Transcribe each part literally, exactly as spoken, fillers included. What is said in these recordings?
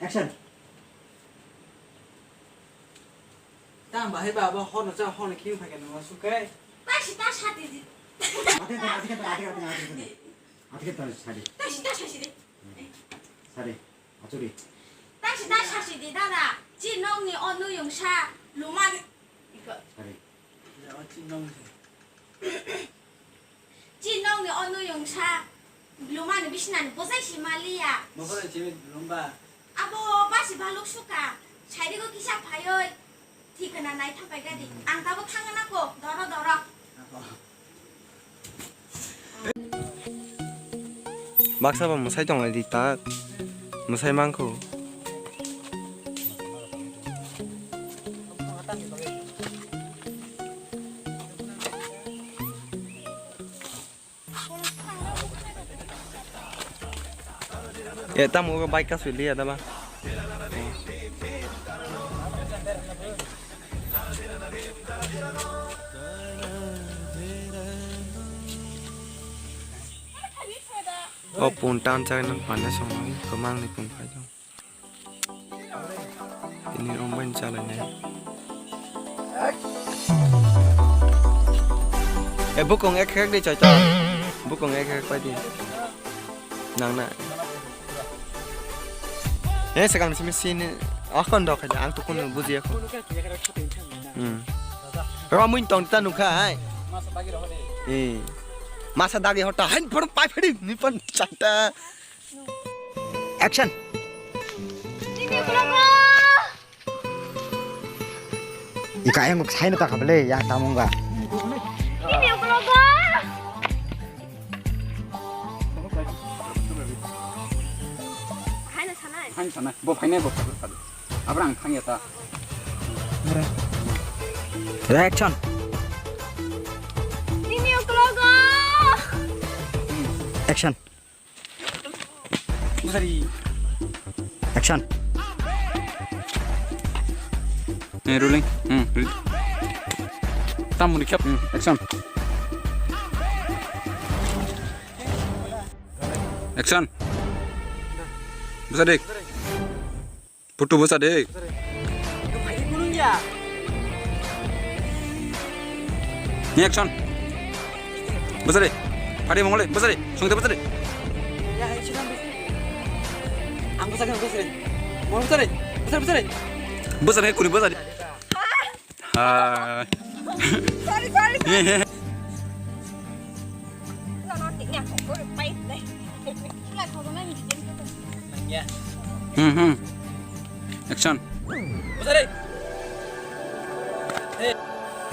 Action. Tang bahai ba abo horno cha horno khim phai khe nang sukai. Tashi ta sati di. Ate ta ate ta ate ta ate ta ate ta sadi. Tashi ta sasi di. Sadi. Achuri. Tashi ta sasi di dada. Chi nong ni onu yung sa luman. Iko. Sadi. Ya, chi nong ni. Chi nong ni onu yung sa. Lumani bisinani bojai si maliya. Mohor chimi lumba. Abo basi baluk suka. Sairigo kisa phayoi. Thikana nai thapai gadi. Ang tabo thangna ko. Doro doro. Baksa ba mwsai tong lai di tak. Mwsai mangkho. E, tamo bike kasu liya daba. O pun tan chai nang pande song kwmang ni pun phai jong. Ini ombai chalai nai. E bukung ek ek di chai ta. Bukung ek ek pai di. Nang na. E segang simi sini. Akon dok hai ang tukun buji akon. Hmm. Ramui tong ta nukha hai. Eh. Masa dagi hota hai por pai phadi ni pan chanta. Action. Nini ukologo. Ika yang saya nota kabele ya tamungga. Nini ukologo. Haino sanai. Haino sanai. Bo phainai bo phainai. Abra ang thangya ta. Action. Nini ukologo. Action. Musari. Action. Eh, rolling. Hmm, rolling. Tam muni kyap. Hmm, action. Action. Busa dik. Putu busa dik. Ni action. Busa dik. Phadi mongole, busa dik. Sungte busa dik. Ang busa dik, busa dik. Mau busa dik. Busa dik, busa dik. Busa dik, kuri busa dik. Hai. Sorry, sorry, sorry. Hehe. No, no, tingnya kok gue pahit deh. Lah, kok gue main di game tuh. Hmm, hmm. Action.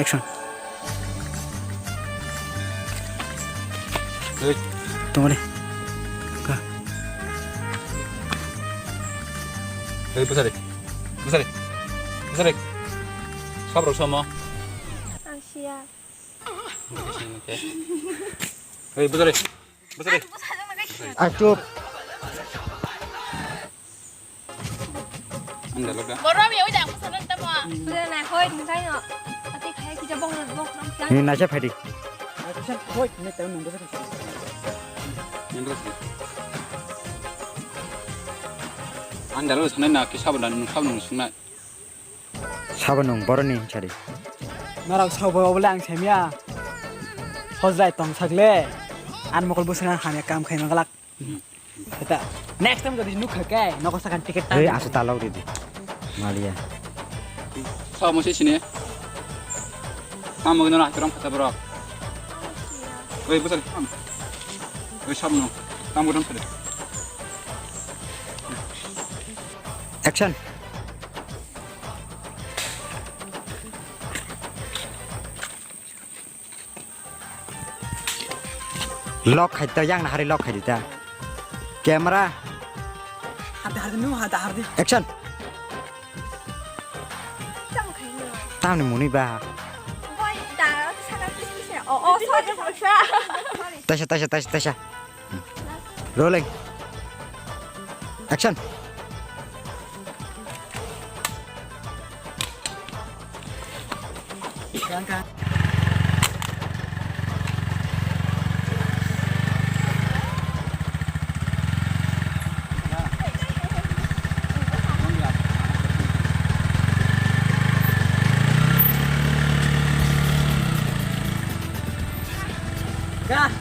Action. Hei. Tunggu deh. Ka. Hei, besar deh. Besar deh. Besar deh. Sabar sama. Asia. Hei, besar deh. Besar deh. Acup. Anda lo da. Borok yawi da, aku sana tamo. Udah, nah, hoi, nungkai no. Tapi kayak kita bong, bong, bong. Ini nasi padi. Aku sana, hoi, ini tahu nunggu sana. Anda lo sana na, kisah bodan, nungkau nungsungna. Sabo nung boroni hinchari. Norok sabo obole ang semya. Hojai tong sagle. An mokol busana hamya kam khai magalak. Eta next time jodi nukha ke nogo sakan ticket ta. Ei asu talok didi. Malia. Sabo musi sini. Tamo gino na kiram kata borok. Oi busal kam. Oi sabo no. Tamo gino. Action. Lock khai ta, yang na hari lock khai di ta. Camera. Hadi hadi nu hadi hadi. Action. Tamo khai nu. Tamni muni ba. Boy, da, sana pis pis. Oh, oh, sorry, sorry. Taisa, taisa, taisa, taisa. Rolling. Action. Ka.